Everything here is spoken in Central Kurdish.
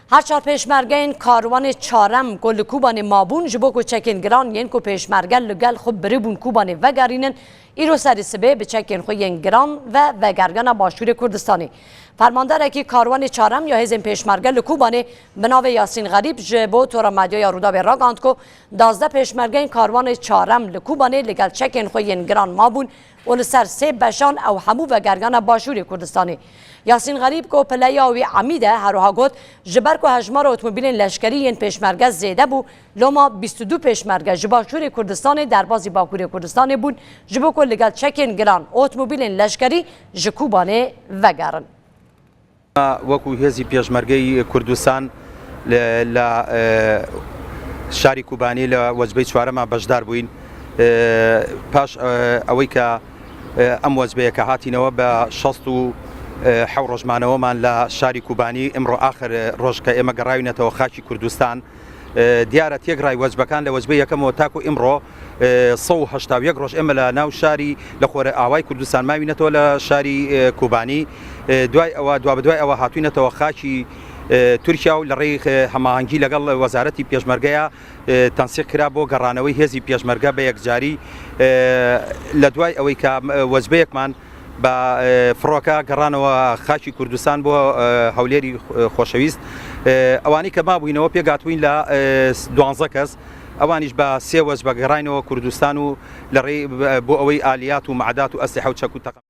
Her çar pêşmergeyên karwanê çarem ku li Kobanê mabûn ji bo ku çekên giran yên ku pêşmerge li gel xwe biribûn Kobanê vegerînin, îro serê sibê bi çekên xwe yên giran ve vegeriyana Başûrê Kurdistanê. Fermandarekî karwanê çarem ya hêzên pêşmerge li Kobanê bi navê Yasîn Xerîb ji bo Tora Medyaya Rûdawê ragihand ku 12 pêşmergeyên karwanê çarem li Kobanê li gel çekên xwe yên giran mabûn û li ser sê beşan ew hemû vegeriyane Başûrê Kurdistanê. Yasîn Xerîb ku pileya wî emîd e herwiha got, Ji ber ku hejmara otomobîlên leşkerî yên pêşmerge zêde bû, loma 22 pêşmerge ji Başûrê Kurdistanê derbasî Bakurê Kurdistanê bûn ji bo ku li gel çekên giran otomobîlên leşkerî ji Kobanê vegerin. وەکو هێزی پێشمەرگەی کوردستان لە شاری کوبانی لە وەجبەی چوارەما بەشدار بووین پاش ئەوەی کە ئەم وەجبەیە کە هاتینەوە بە 67 ڕۆژمانەوەمان لە شاری کوبانی ئمڕۆ ئاخر ڕۆژ کە ئێمە گەڕاوینەتەوە خاکی کوردستان دیارە تێکڕای وەجبەکان لە وەجبەی یەکەمەوە تاکو ئیمڕۆ 181 ڕۆژ ئێمە لە ناو شاری لە خۆرئاوای کوردستان ماوینەتەوە لە شاری کوبانی دوای ئەوە دوابەدوای ئەوە هاتوینەتەوە خاکی تورکیا و لە ڕێی هەماهەنگی لەگەڵ وەزارەتی پێشمەرگەیە تەنسیق کرا بۆ گەڕانەوەی هێزی پێشمەرگە بە یەکجاری لە دوای ئەوەی کە وەجبەیەکمان بە فڕۆکە گەڕانەوە خاکی کوردستان بۆ هەولێری خۆشەویست ئەوانەی کە مابووینەوە پێگاتوین لە دوانزە کەس ئەوانیش بە سێ وەجبە گەڕاینەوە کوردستان و لە ڕێی بۆ ئەوەی ئالیات و معدات و ئەسلحە و چەک و تەقە.